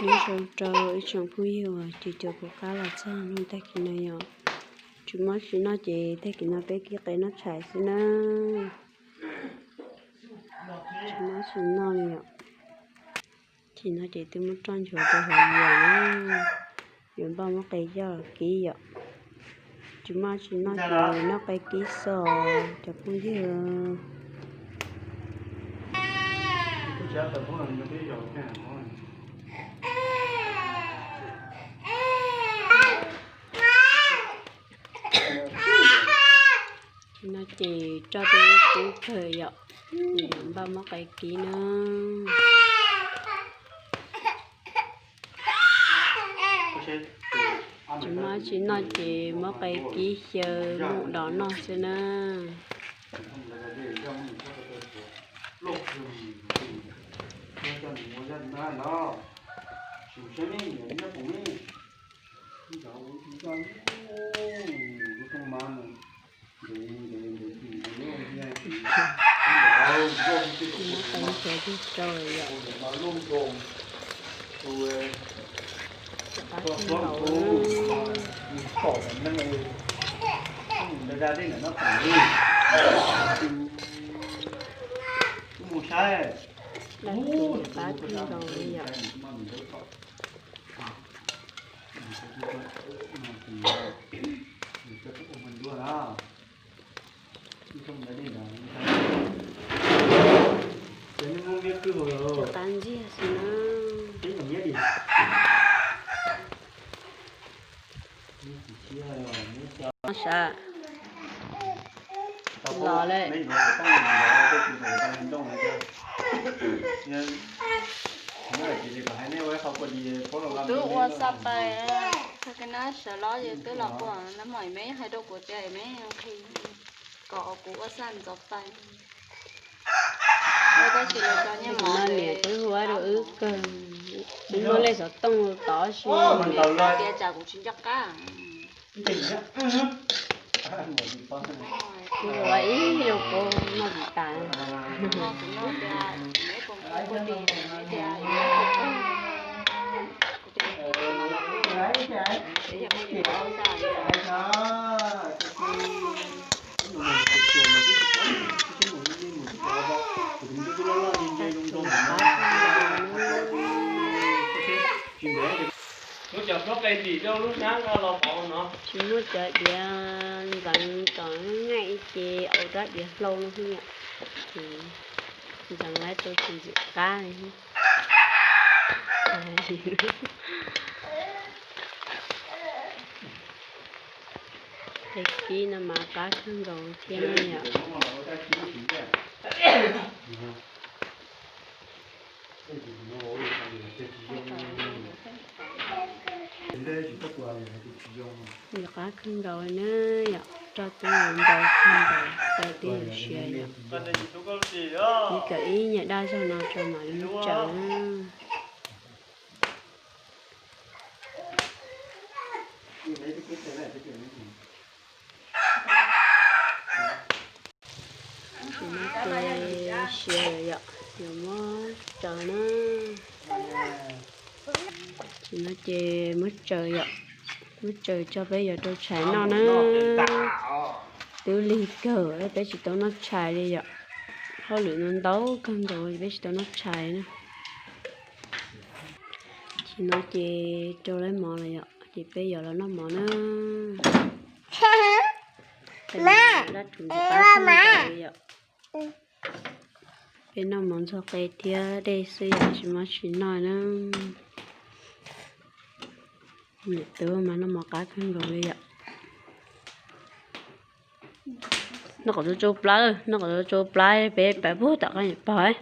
Nyob zoo rau ib tsoom phooj ywg uas cov caum kuv qab los txog hnub tag kis no yom. Tsis muaj tsis noj ces tag kis no peb kib qe noj tshais xwb na. Tsis muaj tsis noj li yom. Tsis noj ces twb muab roj nchuav rau hauv yias na. Yuav npaj muab qe coj kib yom. Tsis muaj tsis noj ces noj qe kib xwb cov phooj ywg. Tsis noj ces roj twb kub kawg yom. Yuav npaj muab qe kib na. Tsis muaj tsis noj ces muab qe kib xyaw muj dov noj xwb na. Muab qe xyaw cog rau yom. Rov qab kawg nkaus. Daj rhuv rov qab kawg nkaus li yom. Rov qab ntxiag xwb na. Sav los lawm. Kuv twb ua xa pais, tag kis no sawv los yus twb los ua, nag hmo me hais rau kuv tias me nqhis kom kuv ua xa ntxov pais. Tab sis lawv cov nyiaj mov no niam twb hu rau wb kawg, wb muaj lej xov tooj tod si. Tias tsam kuv tsis nco qab. Kuv ua ib zoo kuv noj tsis tas. Tsis muaj cov diav ntxeev tom ngaij ces ua rab diav hlau no xwb yom. Ces ntxeev lawm tau tsis ntxim qab li. Qe kib no mas qab kawg nkaus thiab na yom. Nws qab kawg nkaus na yom, roj twb yuav ntau kawg nkaus, rau twb yuav siav yom. Ib kawm ib nyuag daj zog no tso mam li muab tsaws na. Tsis muaj ces siav lawm yom, yuav muab tsaws na. Tsis muaj ces muab tsaws yom, muab tsaws tso peb yuav rau tshais noj na. Twb lig kawg peb tsis tau noj tshais li yom, hauj lwm no ntau kawg nkaus peb tsis tau noj tshais na. Tsis no ces rau lawv mov lawm yom, ces peb yuav los noj mov na. Daj rhuv ntxim qab kawg nkaus li yom. Peb noj mov ntxuag qe thiab dej xwb yom, tsis muaj tsis noj na. Niam tub mas noj mov qab kawg nkaus li yom. Noj kom tsau tsau plab, noj kom tsau tsau plab peb pais puag tom qab niam pog.